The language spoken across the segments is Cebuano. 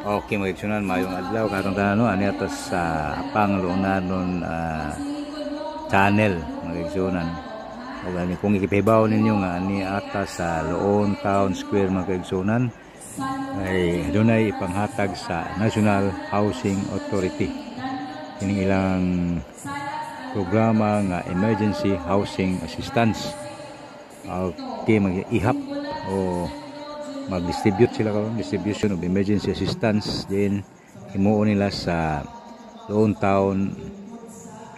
Okay, mga igsuonan, maayong adlaw katong tanan, no? Ani ato sa Apang Loonanon channel, mga igsuonan. O gani kung ikipahibaw ninyo nga ani ata sa Loon Town Square, mga igsuonan, ay dunay ipanghatag sa National Housing Authority. Kining ilang programa nga Emergency Housing Assistance. Okay, mag-ihap o mag-distribute sila karon, distribution of emergency assistance din himuon nila sa Loon Town,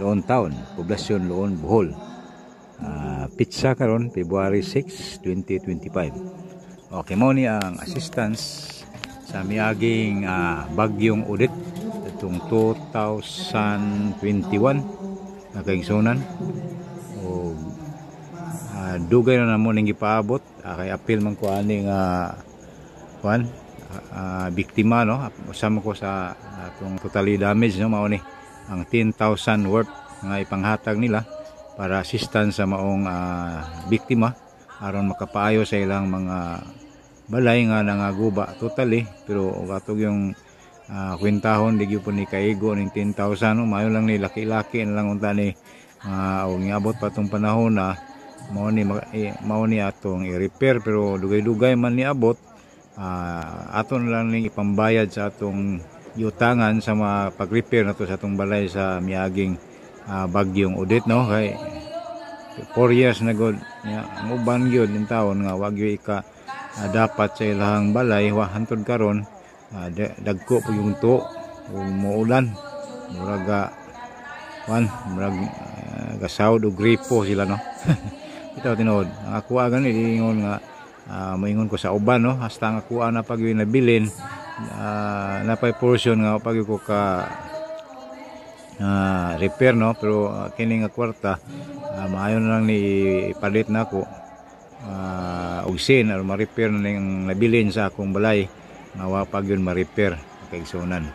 Loon Town, Poblasyon Loon, Bohol. Petsa karon February 6, 2025. Okay, mao ni ang assistance sa miaging bagyong Odette itong 2021, mga kaigsuonan. O dugay na namo ning gipaabot, kay apil man ko ani nga kuan, biktima, no? Usama ko sa atong totally damage, no? Mao ni ang 10,000 worth nga ipanghatag nila para assistance sa maong biktima aron makapaayo sa ilang mga balay nga nangaguba totally. Pero og atong yung kwentahon, di gyud po ni kaigo ning 10,000, no? Maayo lang ni laki-laki na lang unta ni og niabot pa tong panahon na mao ni atong i-repair, pero dugay-dugay man niabot, ato na lang ning ipambayad sa atong yutangan sa mga pag-repair nato sa atong balay sa miaging bagyong Odette, no? Kay 4 years na gud ya, ang uban gyud ning taon nga wa gyud ika dapat sa ilahang balay, wa hantod karon. Dagko pud yung to ug muulan, murag wan, murag gasawd og gripo sila, no? Ito tinuod ang akuha gani, ingon nga moingon ko sa uban, no? Hasta ang akuha na pag nabilin, napay portion nga pag ko ka repair, no? Pero kini nga kwarta, maayo na lang ni ipalit nako og sin aron ma-repair na ning nabilin sa akong balay nga wa pa gyud ma-repair, kaigsuonan.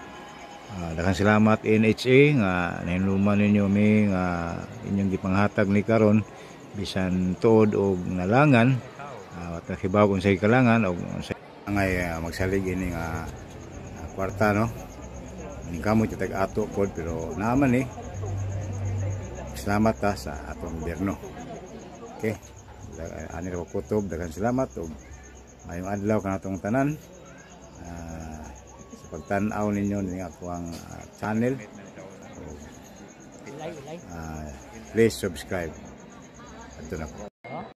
Daghang salamat NHA nga nahinluman ninyo mi nga inyong gipanghatag ni karon bisan tuod og nalangan, uh, hibaw kung sa kalangan og angay magsalig ini nga kwarta, no? Ning kamot tag ato pod, pero naaman ni. Salamat ta sa atong gobyerno. Okay, ani ra ko kutob. Daghang salamat ug maayong adlaw kanatong tanan sa pagtan-aw ninyo ning ako ang channel. Ug please subscribe. Adto na ko.